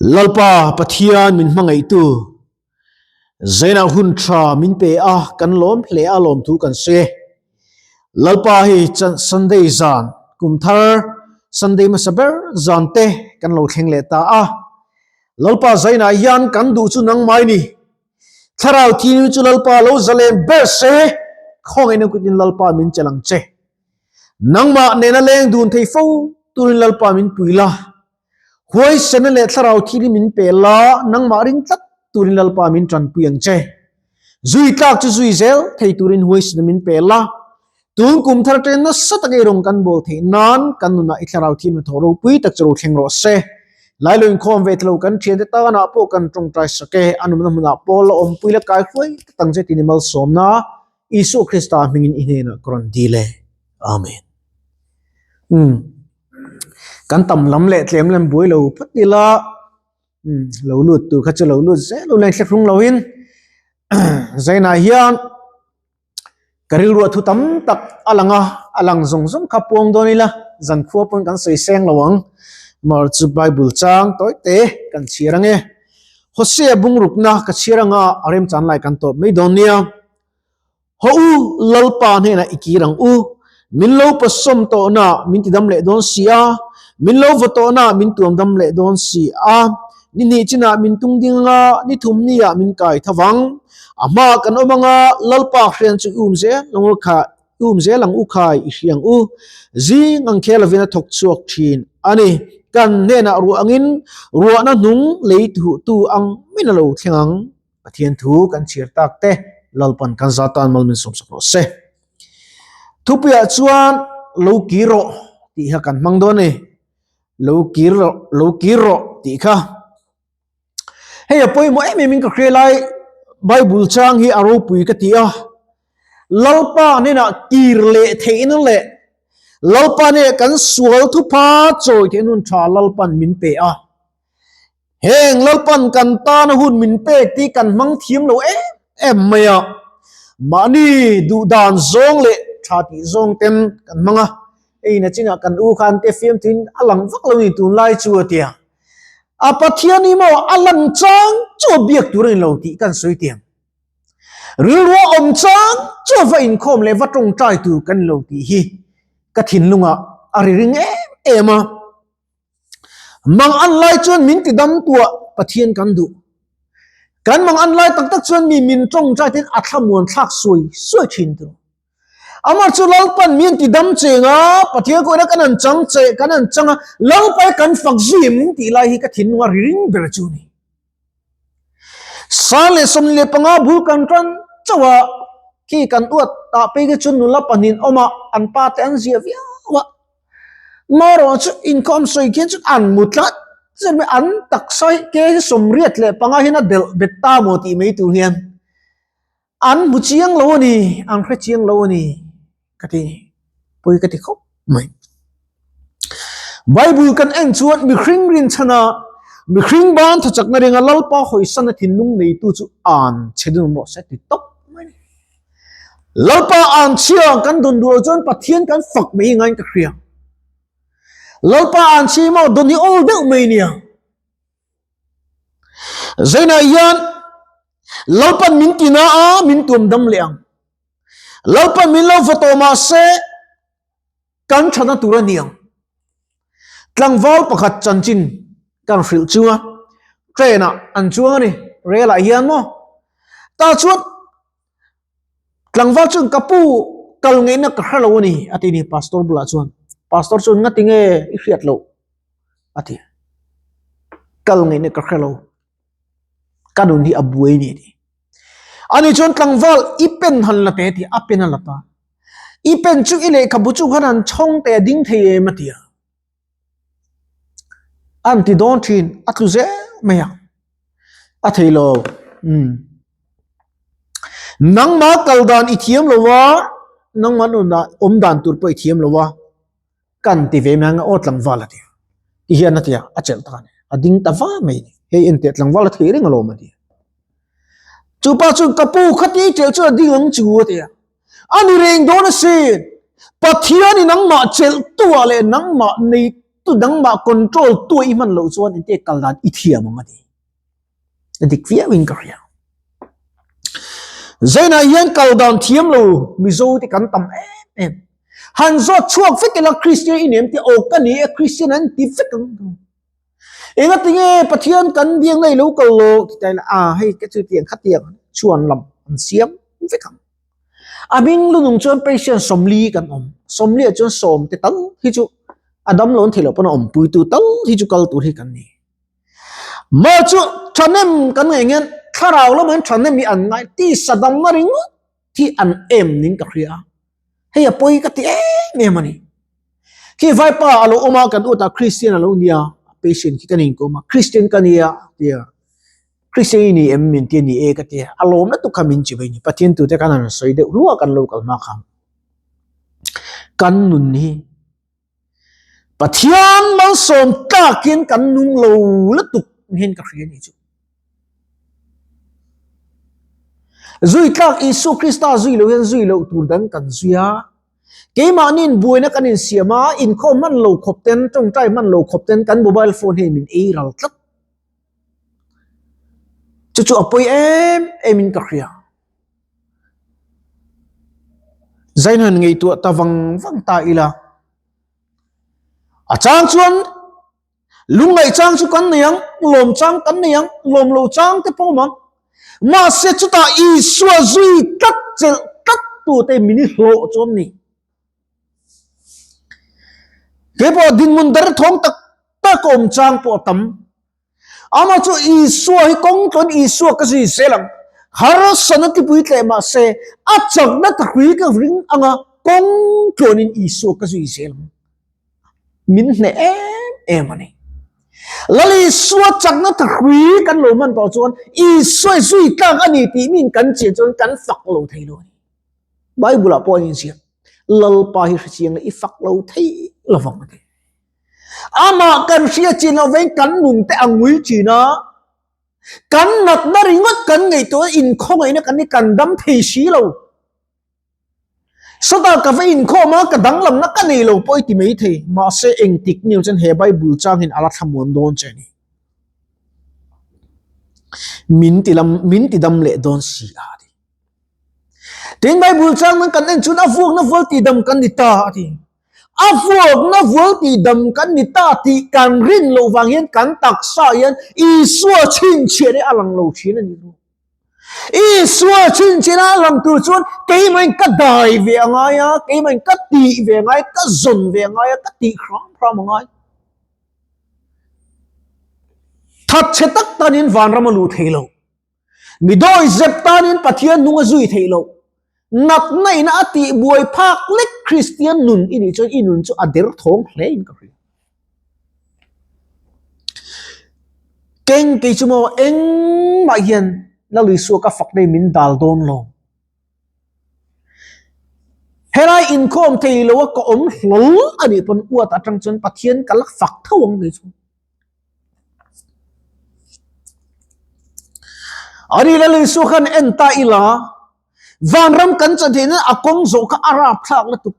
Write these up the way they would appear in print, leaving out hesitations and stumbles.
Lalpa Pathian min hmangaihtu, Zainah hun tha min pe a, kan lawm hle a lawmthu kan sawi e. Lalpa hei Sunday zan kum thar Sunday hmasa ber zan te kan lo thleng leh ta a. Lalpa Zainah hian kan duh chu nangmai ni. Thlarau thinu chu Lalpa lo zalen ber se, khawngaihna kutin Lalpa min chelh ang che. Nangmah nena leng dun thei fo turin Lalpa min pui la. Huaisena leh thlarau thil hi min pe la, nangmah ring tlat turin Lalpa min tanpui ang che. Zui tlak chu zui zel thei turin huaisena min pe la. Tun kum thar ṭen nasa tak eirawng kan bawl theih nan kan nunah i thlarau thil hnathawh ropui tak chu ro thleng rawh se. Lailo inkhawm ve thalo kan ṭhiante tanah pawh kan ṭawngṭai sak e, a numna hmunah pawh la awmpui la kai hruai tak ang che tih ni malsawmna Isua Krista hmingin i hnenah ka rawn dil e. Amen. Umm. Kan tam lam leh tlem lam buai lo phawt ila, umm, lo lut tur kha chu lo lut zel lo leng thlahrung loin Zainah hian ka rilruah thu tam tak a lang a, a lang zawng zawng kha puang dawn ila, zankhua pawn kan sawi seng lo ang. Mar chu Bible chang tawi te kan chhiar ange. Hosea bungrukna ka chhiar anga a remchan lai kan tawp mai dawn nia. Haw u, Lalpa hnenah i kir ang u. Min lo pasawm tawhna min tidam leh dawn si a, min lo vaw tawhna min tuamdam leh dawn si a. Ni hnih chinah min tung ding anga, ni thum niah min kai tho vang. A hmaah kan awm anga, Lalpa hrian chu i um zel ang u kha, i um zel ang u khai i hria ang u. Zing ang khel lovin a thawk chhuak thin a ni. Kan hnenah ruah angin ruahna hnung lei thuhtu ang min a lo thleng ang. Pathian thu kan chhiar tak te Lalpan kan za tan mal min sawmsak rawh se. Thupuiah chuan lo kir rawh tih kha kan hmang dawn a ni. Lo kir rawh, lo kir rawh tih kha. Hei a pawimawh em em in ka hria lai Bible chang hi a ropui ka ti a. Lalpa hnenah kir leh theihna leh Lalpa hnenah kan sual thupha chawi theihna hun tha Lalpan min pe a. Heng Lalpan kan tana hun min pek tih kan hmang thiam lo em em mai a, mahni duh dan zawng leh tha tih zawng ten kan hmang a, hei na chinah kan u khan te fiam tuin a lang vak lo ni tunlai chu a ti a, a Pathian hi maw a lang chang chu a biak tur a ni lo tih kan sawi tiang. Rilru a awm chang chu a va inkhawm leh va tawngtai tur kan ni lo tih hi ka thinlungah a ri ring em em a. Mang an lai chuan min ti dam tuah Pathian kan duh. Kan mang an lai tak tak chuan mi min tawngtai ten a thlamuan thlak suai suai thin tur. Amah chu Lalpan min ti dam cheng a, Pathian kawina kan an chang che, kan an chang a, Lalpa kan fak zui em tih lai hi ka thinlung a ri ring ber chu ni. 10:15 bul kan tan chauh a, khi kan uat ah phei khi chu nula pahnih an awm a, an pa te an ziah viau a. Marawh chu inkhawm sawi khian chu an mu tlat zet mai, an taksa hi ke hi 85 hian a delh bet ta maw tih mai tur hian an hmu chiang lo a ni, an hre chiang lo a ni ka ti, pawi ka ti khawp mai. Bible kan en chuan mihring rinchhana mihring ban thachakna ringa Lalpa hawisana thinlung neitu chu an chhe dun rawh se ti tawp mai a ni. Lalpa ang chhia kan dawn duh loh chuan Pathian kan fak mai ngain ka hria. Lalpa ang chhia maw dawn hi awl deuh mai nia. Zainah hian Lalpan min tina a min tuam dam leh ang. Lalpan min lo va tawh mah se kan thana tur a ni ang. Tlangval pakhat chanchin kan hrilh chunga train ah an chuang a ni rail ah hian maw tah chuan tlangval chuan ka pu kal ngeihna ka hre lo a ni a ti ni pastor bulah chuan pastor chuan ngati nge i hriat loh a ti kal ngeihna ka hre lo ka nun hi a buai a ni a ti ani chuan tlangval i pen han la teh a ti a pen a la ta i pen chu i lehkhabu chu khan an chhawng teh a ding thei em a ti a an ti dawn thin a tlu zel mai a a thei lo umm nangmah kal dan i thiam lo a nangmah nunah awm dan tur pawh i thiam lo a kan ti ve mai ang a aw tlangval a ti a ti hian a ti a a chelh tak a ni a ding ta va mai a ni hei enteh tlangval a thei reng alawm a ti a chupa chuan ka pu khati chelh chu a ding ang chu a ti a. A ni reng dawn asin. Pathianin nangmah chelhtuah leh nangmah nei tu dang mah control tu i hman loh chuan engte kal dan i thiam ang a ti. A dik viau in ka hria. Zainah hian kal dan thiam lo Mizo te kan tam em em. Han zawt chhuak vek ila Kristian i nem te aw ka ni e Kristian an ti vek ang. Enga tinge Pathian kan biak na i lo kal lo ti ta ila a hei ka chu tiang kha tiang chuan lam an siam vek ang. A hming lunung chuan patient 40 kan awm. 40 ah chuan sawm te tal hi chu a dam lo an theih loh pawn a awmpuitu tal hi chu kal tur hi kan ni. Mah chu thahnem kan ngaih ang hian thlarau lamah hian thahnem hi an ngai tisa damna ringawt hi an em ning ka hria a. Hei a pawi ka ti em em a ni. Khi vaipa a lo awm a kan utah Christian a lo nia patient khi ka ning kawm a Christian ka nia tia Christian i ni em min tia ni e ka tia a lawm lutuk kha min chi mai ni Pathian tute khan an sawi deuh hluah kan lo kal hma khan kan nun hi Pathian malsawm tlakin kan nung lo lutuk hian ka hria ni chu. Zui tlak Isua Krista zui lo hian zui loh tur dang kan zui a. Keimahniin buaina kan insiam a, inkhawm hman lo khawp ten, tawngtai hman lo khawp ten kan mobile phone hi min ei ral tlat. Chu chu a pawi em em in ka hria. Zainhan ngaihtuah ta vang vang ta ila. A chang chuan Lungngaih chang chu kan nei ang, lawm chang kan nei ang, lawm lo chang te pawh awm ang. Mahse chutah Isua zui tlat chelh tlat tute min i hlawh chu an ni. Keipawh dinhmun dar thawng tak tak a awm chang pawh a tam. Amah chu Isua hi kawng tlawn Isua ka zui zel ang. Harsatna tipui tleh mahse a chakna tahrui ka ring anga kawng tlawnin Isua ka zui zel ang. Min hneh em em a ni. Lal Isua chakna thahrui kan lo hman tawh chuan Isua zui tlak a ni tih min kan chian chuan kan fak lo thei lo a ni. Bible ah pawh an inziak, Lalpa hi hrechiang leh i fak lo thei lovang a ti. Amah kan hria chin loh veng kan nun te a ngui thin a, kan natna ringawt kan ngaihtuah inkhawngaihna kan hi kan dam thei si lo. Sawtah ka va inkhawm a, ka danglamna ka nei lo pawh i ti mai thei. Mahse, engtik ni chuan he Bible changin a la thlamuan dawn che a ni. Min ti lam, min ti dam leh dawn si a a ti. Tin, Bible chang nan kan en chuan a vuakna vual ti dam kan ni ta a ti. A vuakna vual ti dam kan ni ta tih kan rin loh vang hian kan taksa hian Isua chhinchhiah hi a lang lo thin a ni. Isua chhinchhin a lang tur chuan keimahin ka dai ve a ngai a, keimahin ka tih ve a ngai, ka zawn ve a ngai a, ka tih hram hram a ngai. Thatchhe tak tanin vanram a luh thei lo. Mi dawi zep tanin Pathian hnung a zui thei lo. Natna ina a tih buai phak lek Kristian nun i nih chuan i nun chu a derthawng hle in ka hria. Keng kei chu maw engmah hian Lal Isua ka fak nei min dal dawn lo. Helai inkhawm thei lo a ka awm hlawl a nih pawn uat atang chuan Pathian ka la fak tho ang kei chu. Ani Lal Isua khan en ta ila vanram kan chan theih nan a kawng zawh kha a rapthlak lutuk.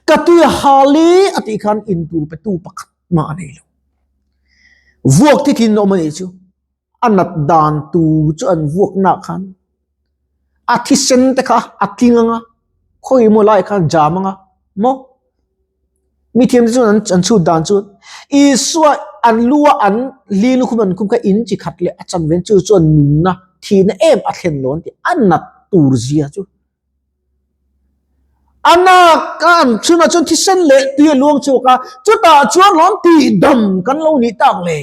Ka tui a hal i a tih khan in tur petu pakhat mah a nei lo. Vuak thi thin awm a nih chu a nat dan tur chu an vuak nak khan a thisen te kha a tling ang a, khawi emaw lai khan jam ang a maw? Mi thiam te chuan an an chhut dan chu Isua an lu a an li lukhum an khum kha in chi khat leh a chan ven chu chuan nunna thihna em a thlen lo an ti a nat tur zia chu. A nak a an chhunah chuan thisen leh tui a luang chhuak a, chutah chuan rawn tihdam kan lo nih tak le.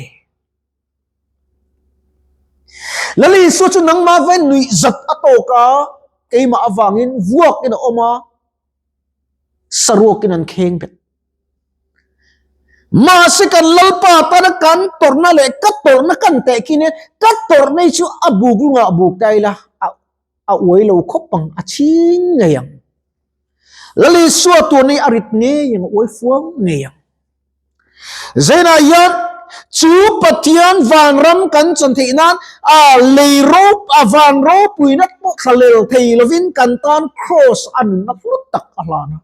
Lal Isua chu nangmah vain nuih zat a tawk a, keimah avangin vuakin a awm a, saruakin an kheng bet. Mahse kan Lalpa tana kan tawrhna leh ka tawrhna kan teh khi nia, ka tawrhna hi chu a buk lungah buk ta ila, a uai lo khawp ang, a chhing ngei ang. Lal Isua tuan hi a rit ngei ang, a uai fuang ngei ang. Zainah hian chu Pathian vanram kan chan theih nan a lei rop a van ropuina pawh thla lel thei lovin kan tan kraws a nunna hlu tak a hlan a.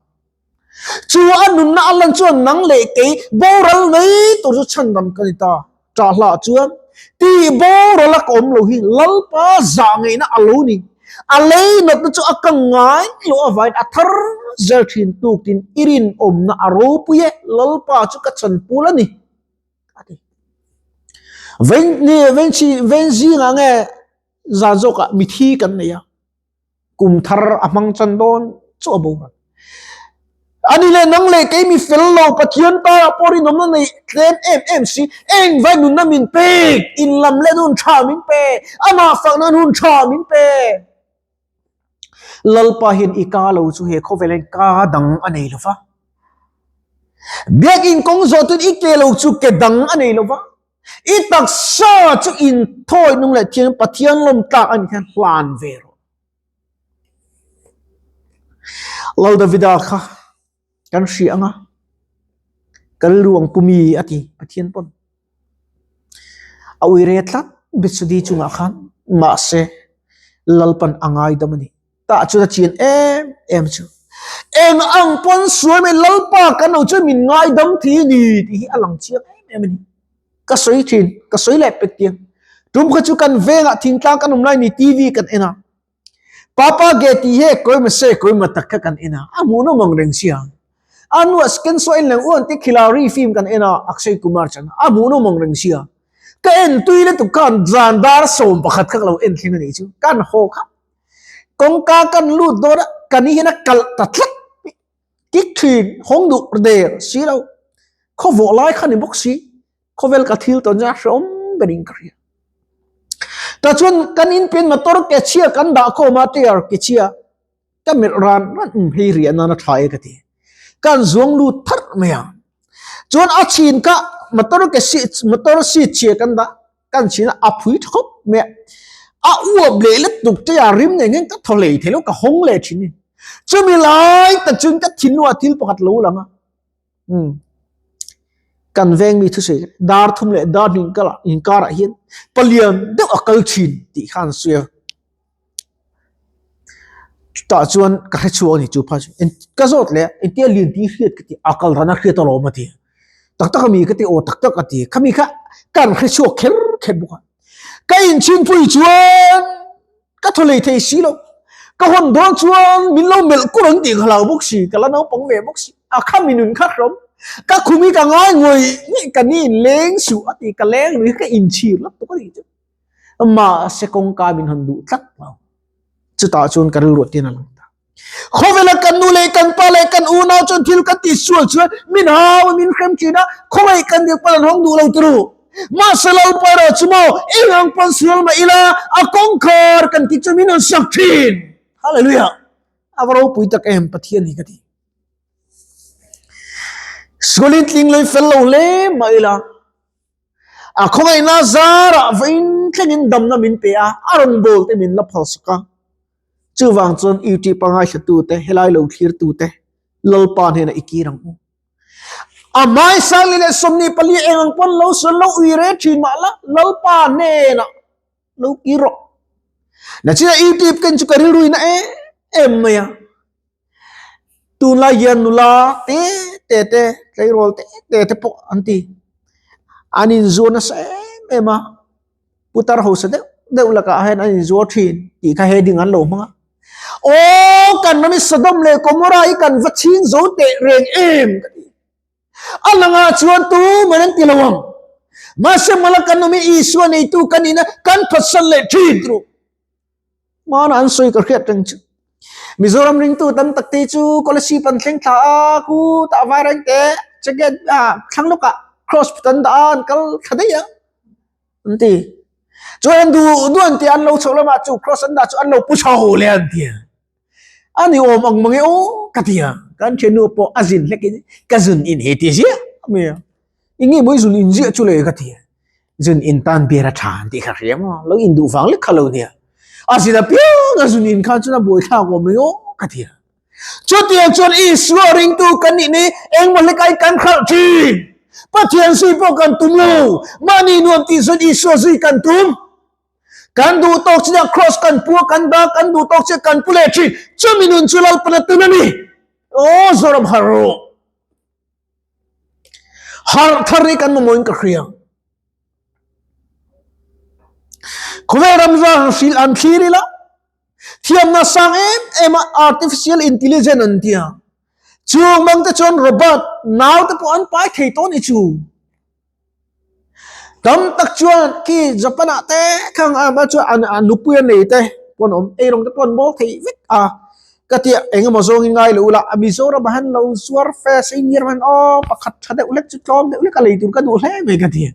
Chu a nunna a lan chuan nang leh kei boral mai tur chu chhandam ka ni ta. Ṭah hlah chuan tih boral a ka awm lo hi Lalpa zah ngeihna a lo ni. A lei natna chu a ka ngai loh avangin a thar zel ṭhin tukin i rinawmna a ropui e, Lalpa chu ka chanpul a ni. A ti. Veng zingah nge zan zawkah mithi kan nei a. Kum thar a hmang chan dawn chu a boral. Ani leh nang leh kei mi fel lo Pathian tara pawh rinawmna nei tlem em em si, eng vai nunna min pek, in lam let hun tha min pe, amah fakna hun tha min pe. Lalpa hian i ka lo chu he khawvel hian ka dang a nei lo va. Biakin kawng zawh tun i ke lo chu ke dang a nei lo va. I taksa chu inthawi nung leh thiang Pathian lawm tlak a nih hian hlan ve rawh. Lal Davida kha kan hria anga ka rilru ang pumi a ti Pathian pawn a ui re tlat Bethsedi chungah khan mahse Lalpan a ngaidam a ni. Tah chuan a chian em em chu eng ang pawn suai mai Lalpa kan lo chuan min ngaidam thei a ni tih hi a lang chiang em em a ni. Ka sawi thin, ka sawi leh pek tiang. Tum kha chu kan vengah thingtlang kan awm lai ni TV kan en a. Papa ge tih he kawima se kawima tak kha kan en a, a hmuhnawm ang reng sia. A hnuah scan saw en leng uan te Khilari film kan en a, Akshay Kumar chan a hmuhnawm ang reng sia. Ka en tui lutuk khan zan dar 11 kha ka lo en thleng a nih chu. Kan haw kha Kawngka kan lut dawn a, kan hian a kalh ta tlat mai. Kik thin, hawng duh der si lo. Khaw vawh lai kha ni bawk si. Khawvel ka thil tawn chuan a hreawm berin ka hria. Tah chuan kan inpian motor ke chhia kan dah khawm a, tyre ke chhia ka melh ran ran um hei riah nan a tha e ka ti. Kan zuang lut tharh mai a. Chuan a chhin kha motor ke seat motor seat chhia kan dah. Kan chhin a, a phui tha khawp mai a. A uap leh lutuk te a rim nen hian ka thaw hlei thei lo, ka hawng leh thin ni. Chumi lai tak chuan ka thinlungah thil pakhat lo lang a. Umm. Kan veng mi thusawi dar thum leh dar hnih inkar inkarah hian palian deuh a kal thin tih kha an sawi a. Chutah chuan ka hre chhuak a ni chu pha chu ka zawt leh a engtia lian tih hriat ka ti a kal ran a hriat alawm a ti tak tak ami ka ti aw tak tak a ti khami kha kan hre chhuak kher kher bawk a ka inchhingpui chuan ka thaw lei thei si lo ka hawn dawn chuan min lo melh kur ang tih ka hlau bawk si ka la naupang ve bawk si a khami nun kha hrawm ka khum hi ka ngai ngawih ngawih ka ni inleng suh a ti ka leng lui ka inchhir lap tuk a ni chu. Mahse kawngka min hawn duh tlat lo. Chutah chuan ka rilruah tin a lang ta. Khawvela kan nu leh kan pa leh kan unau chuan thil kan tih sual chuan min hau a, min hrem thin a, khawngaih kan dil pawn an hawng duh lo ti ru. Mahse Lalpa erawh chu maw eng ang pawn sual mah ila a kawngkhar kan tih chu min hawn sak thin. Hallelujah! A va ropui tak em Pathian hi ka ti. Sualin tling lei fel lo hle mah ila A khawngaihna zarah vawiin thlengin damna min pe a, a rawngbâwl te min la phalsak a. Chuvang chuan YouTube a ngaithlatute, helai lo thlirtute, Lalpa hnenah i kir ang u. A hmaisangli leh 24 eng ang pawn lo sawn lo ui re thin mah la, Lalpa hnenah lo kir rawh. Nachina YouTube ken chu ka rilruina em em mai a. Tunlai hian nula te te te tleirawl te te te pawh an ti an inzuar nasa em em a putar hausa deuh deuh lakah hian an inzuar thin tih kha heading an lo hmang a aw kan ram hi Sodom leh Gomorrah hi kan va chhing zo teh reng em ka ti a langah chuan tuman an ti lo ang mahse mala kan awm hi Isua neitu kan nihna kan phatsan leh thin turu. Hmana an sawi ka hriat reng chu. Mizoram ringtu tam tak te chu Kolasib an thleng thla a, khu tah vai reng te jacket ah thlang lawkah cross put an dah a, an kal thla daih a an ti. Chuan an duh duh an ti a, an lo chhoh lamah chu cross an dah chu an lo pu chho leh an ti a. A ni awm ang mang e aw ka ti a, kan thiannu pawh a zin hlek in ka zun in he ti ziah mai a. Enge maw i zun in ziah chu le ka ti a. Zun in tan biar a tha an tih kha hria maw, lo in duh vang lek kha lo nia. A zin apiang a zun in khan chuan a buai thlak awm mai aw ka ti a. Chutiang chuan Isua ringtu kan nih ni engmaw hlek ai kan khalh thin. Pathian zui pawh kan tum lo, mahni nuam tih chuan Isua zui kan tum. Kan duh tawk chinah cross kan pu a, kan dah, kan duh tawk chinah kan pu leh thin. Chumi nun chu Lalpan a tun a ni. Aw Zoram harh rawh. Harh thar hi kan mamawhin ka hria. Khawvel ram zan hrilh an thlir ila, thiamna sang em em a artificial intelligence an tia. Chung mang te chuan robot nau te pawh an pai thei tawh ni chu. Tam tak chuan khi Japan ah te khang a ma chuan an an nupui a nei te pawn awm eirawng te pawh an bawl thei vek a ka tia engemaw zawng in ngai lo ula a Mizoram ah hian lo zuar fe se India ramah hian aw pakhat tha deuh lek chu tlawm deuh lek a lei tur ka duh hle mai ka ti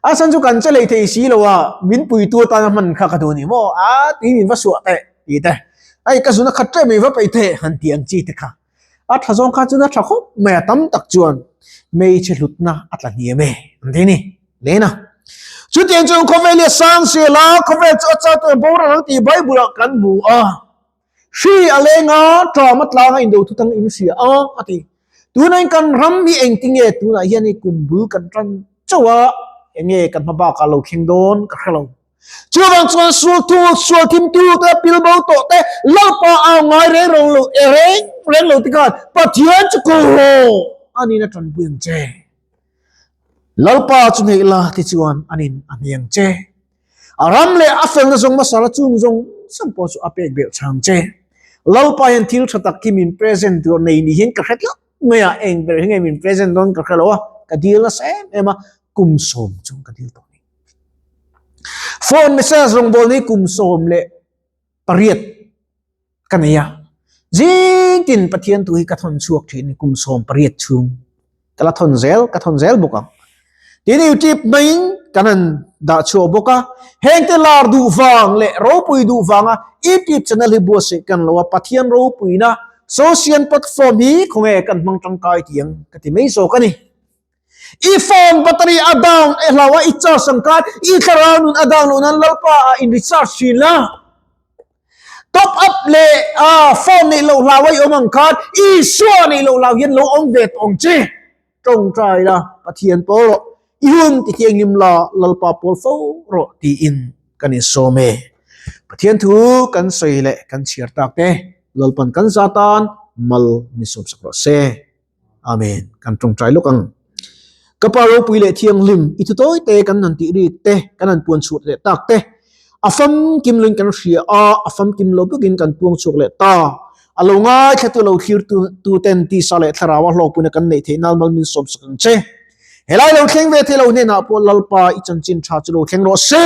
a chhan chu kan che lei thei si lo a min puitu atana hman kha ka duh a ni maw a tui min va suah teh tih te hei ka zun a khat ṭem mai va peih teh han tih ang chi te kha. A tha zawng kha chuan a tha khawp mai a, tam tak chuan hmeichhe hlutna a tla hniam e an ti a ni. Lena. Chutiang chuan khawvel hi a sang zel a, khawvel chu a chau tawh a boral ang tih Bible ah kan hmu a. Hri a leng a, ṭam a tlang a indo thutang in hria a, a ti. Tunah hian kan ram hi engtinge tunah hian hei kum bul kan ṭan chauh a, enge kan hma bakah lo thleng dawn ka hre lo. Chuvang chuan sual tu, sual thim tu te, pil bo tawh te, Lalpa au ngai reng reng lo, e reng reng lo te khan Pathian chu ko rawh anin a tanpui ang che. Lalpa chu hneih la ti chuan anin a hne ang che. A ram leh a felna zawng hmasa la chung zawng zawng pawh chu a pek belh chhang che. Lalpa hian thil tha tak hi min present tur nei ni hian ka hre tlat mai a, eng ber hi nge min present dawn ka hre lo a, ka dil nasa em em a, kum sawm chung ka dil tawh ni. Phone message rawngbâwl hi kum 18 ka nei a, zing tin Pathian thu hi ka thawn chhuak thin a ni kum 18 chhung ka la thawn zel ka thawn zel bawk ang. Tin YouTube hmangin kan han dah chhuah bawk a, hengte lar duh vang leh ropui duh vanga YouTube channel hi buatsaih kan lo a, Pathian ropuina social platform hi khawnge kan hmang tangkai tih ang ka ti mai zawk a ni. I phone battery a down e hlau a, i charge ang khan i thlarau nun a down loh nan Lalpa ah in recharge thin la. Top up leh a phone neih loh hlau a i awm ang khan Isua neih loh hlau hian lo awm ve tawh ang che. Tawngtai la, Pathian pawl rawh, i hun ti thianghlim la, Lalpa pawl fo rawh tiin kan insawm e. Pathian thu kan sawi leh kan chhiar tak te Lalpan kan za tan mal min sawmsak rawh se. Amen. Kan tawngtai lawk ang. Ka pa ropui leh thianghlim, i thutawi te kan han tih rik te, kan han puan chhuah leh tak te, a famkim loin kan hria a, a famkim lo bawkin kan puang chhuak leh ta. A lo ngaithlatu lo thlir tu tu ten tisa leh thlarau a hlawkpuina kan neih theih nan mal min sawm sak ang che. Helai lo thleng ve thei lo hnenah pawh Lalpa i chanchin tha chu lo thleng rawh se.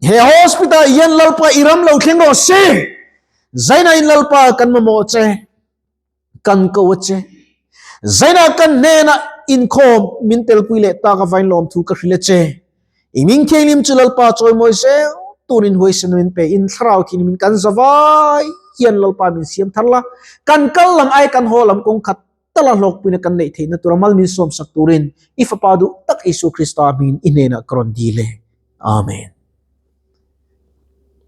He hospital hian Lalpa i ram lo thleng rawh se. Zaina in Lalpa kan mamawh che. Kan ko a che. Zainah kan hnenah inkhawm min telpui leh tak avain lawmthu ka hrilh a che. I ming thianghlim chu Lalpa chawimawi zel turin huaisen min pe in thlarau thin min kan zavai hian Lalpa min siam thar la, kan kal lam ai kan haw lam kawng khat tala hlawkpuina kan neih theihna tura mal min sawmsak turin i Fapa duh tak Isua Krista hmingin i hnenah ka rawn dil e. Amen.